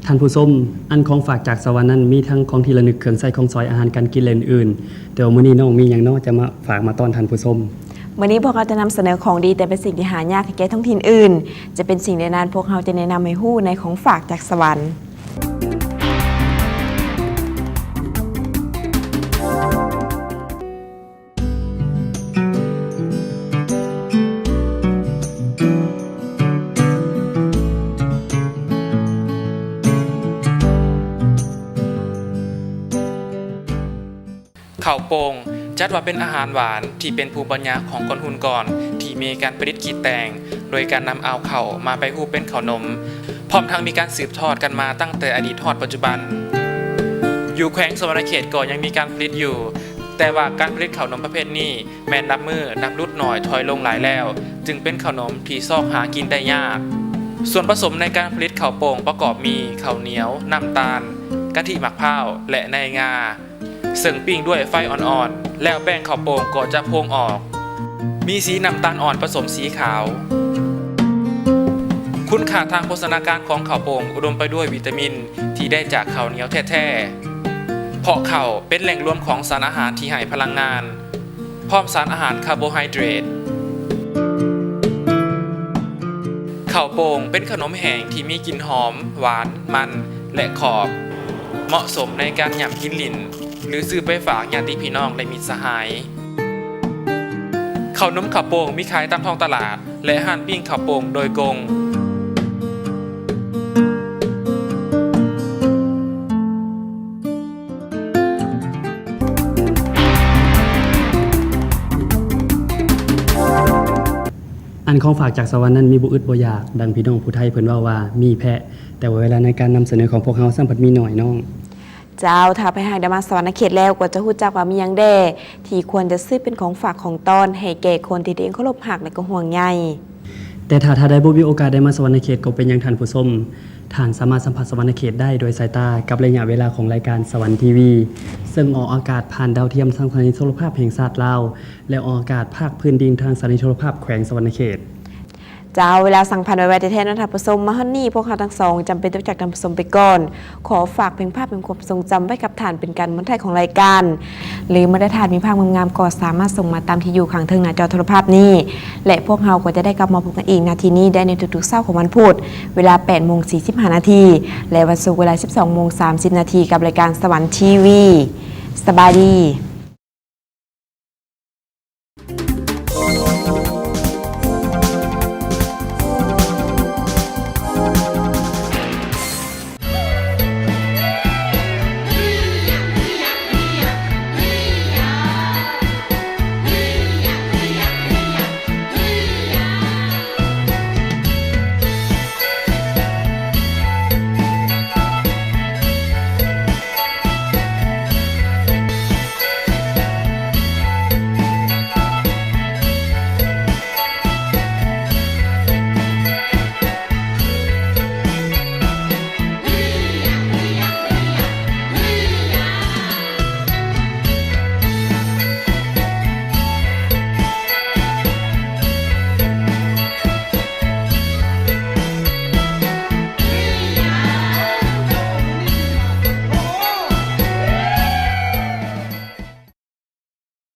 ທ່ານຜູ້ຊົມ, ອັນຂອງຝາກຈາກສະຫວັນນັ້ນ ມີທັງຂອງທີ່ລະນຶກ, ເຄື່ອງໃຊ້ຂອງສອຍ, ອາຫານການກິນ ແລະ ອື່ນໆ. ແຕ່ວ່າມື້ນີ້ນ້ອງມີຫຍັງເນາະ ຈະມາຝາກມາຕ້ອນທ່ານຜູ້ຊົມ? ມື້ນີ້ພວກເຮົາຈະນຳສະເໜີຂອງດີ ແຕ່ເປັນສິ່ງທີ່ຫາຍາກໃຫ້ແກ່ທ້ອງຖິ່ນອື່ນ. ຈະເປັນສິ່ງໃດນັ້ນ ພວກເຮົາຈະແນະນຳໃຫ້ຮູ້ໃນຂອງຝາກຈາກສະຫວັນ. ເຂົ້າໂປ່ງ ຈັດວ່າເປັນອາຫານຫວານທີ່ເປັນພູມບັນຍາຂອງຄົນຮຸ່ນກ່ອນ ທີ່ມີການຜະລິດຂີດແຕ່ງ ໂດຍການນຳເອົາເຂົ້າມາແປຮູບເປັນເຂົ້າໜົມ, ພ້ອມທັງມີການສືບທອດກັນມາຕັ້ງແຕ່ອະດີດຮອດປັດຈຸບັນ. ຢູ່ແຂວງສະຫວັນນະເຂດກໍຍັງມີການຜະລິດຢູ່, ແຕ່ວ່າການຜະລິດເຂົ້າໜົມປະເພດນີ້ແມ່ນນັບມື້ນັບຫຼຸດໜ້ອຍຖອຍລົງຫຼາຍແລ້ວ, ຈຶ່ງເປັນເຂົ້າໜົມທີ່ຊອກຫາກິນໄດ້ຍາກ. ສ່ວນປະສົມໃນການຜະລິດເຂົ້າໂປ່ງປະກອບມີເຂົ້າໜຽວ, ນ້ຳຕານ, ກະທິໝາກພ້າວ ແລະ ໃນງາ. ເຊິ່ງປີ້ງດ້ວຍໄຟອ່ອນໆ ແລ້ວແປ້ງເຂົ້າໂປ່ງກໍຈະໂພງອອກ ມີສີນ້ຳຕານອ່ອນປະສົມສີຂາວ. ຄຸນຄ່າທາງໂພຊະນາການຂອງເຂົ້າໂປ່ງອຸດົມໄປດ້ວຍວິຕາມິນທີ່ໄດ້ຈາກເຂົ້າໜຽວແທ້ໆ ເພາະເຂົ້າເປັນແຫຼ່ງລວມຂອງສານອາຫານທີ່ໃຫ້ພະລັງງານ ພ້ອມສານອາຫານຄາໂບໄຮເດຣດ. ເຂົ້າໂປ່ງເປັນຂະໜົມແຫ້ງທີ່ມີກິ່ນຫອມ, ຫວານ, ມັນ ແລະ ຂອບ, ເໝາະສົມໃນການຫຍ້ຳກິນຫຼິ້ນ ຫຼື ຊື້ໄປຝາກຍາດຕິພີ່ນ້ອງ ແລະ ມິດສະຫາຍ. ເຂົ້າໜົມເຂົ້າໂປ່ງມີຂາຍຕາມທ້ອງຕະຫຼາດ ແລະ ຮ້ານປີ້ງເຂົ້າໂປ່ງໂດຍກົງ. ອັນຂອງຝາກຈາກສະຫວັນນັ້ນມີບໍ່ອຶດບໍ່ຢາກ, ດັ່ງພີ່ນ້ອງຜູ້ໄທເພິ່ນເວົ້າວ່າມີແພະ, ແຕ່ວ່າເວລາໃນການນຳສະເໜີຂອງພວກເຮົາຊ້ຳພັດມີໜ້ອຍນ້ອງ. ເຈົ້າ, ຖ້າໃຜຫາກໄດ້ມາສະຫວັນນະເຂດແລ້ວ ກໍຈະຮູ້ຈັກວ່າມີຫຍັງແດ່ທີ່ຄວນຈະຊື້ເປັນຂອງຝາກຂອງຕ້ອນໃຫ້ແກ່ຄົນທີ່ຕົວເອງເຄົາລົບຮັກ ແລະ ກໍຫ່ວງໃຍ. ແຕ່ຖ້າທ່ານໃດບໍ່ມີໂອກາດໄດ້ມາສະຫວັນນະເຂດກໍເປັນຫຍັງທ່ານຜູ້ຊົມ, ທ່ານສາມາດສຳຜັດສະຫວັນນະເຂດໄດ້ໂດຍສາຍຕາກັບໄລຍະເວລາຂອງລາຍການສະຫວັນທີວີ ເຊິ່ງອອກອາກາດຜ່ານດາວທຽມທາງສະຖານີໂທລະພາບແຫ່ງຊາດລາວ ແລະ ອອກອາກາດພາກພື້ນດິນທາງສະຖານີໂທລະພາບແຂວງສະຫວັນນະເຂດ. ເຈົ້າ, ເວລາຊ່າງຜ່ານໄວໆແທ້ໆເນາະທ່ານຜູ້ຊົມ, ມາຮອດນີ້ພວກເຮົາທັງສອງຈຳເປັນຕ້ອງຈາກທ່ານຜູ້ຊົມໄປກ່ອນ. ຂໍຝາກເພງພາບແຫ່ງຄວາມຊົງຈຳໄວ້ກັບທ່ານເປັນການມ້ວນທ້າຍຂອງລາຍການ. ຫຼື ເມື່ອໃດທ່ານມີພາບງາມໆ ກໍສາມາດສົ່ງມາຕາມທີ່ຢູ່ຂ້າງເທິງໜ້າຈໍໂທລະພາບນີ້ ແລະ ພວກເຮົາກໍຈະໄດ້ກັບມາພົບກັນອີກນາທີນີ້ໄດ້ໃນທຸກໆເຊົ້າຂອງວັນພຸດ ເວລາແປດໂມງສີ່ສິບຫ້ານາທີ ແລະ ວັນສຸກເວລາສິບສອງໂມງສາມສິບນາທີ ກັບລາຍການສະຫວັນທີວີ. ສະບາຍດີ.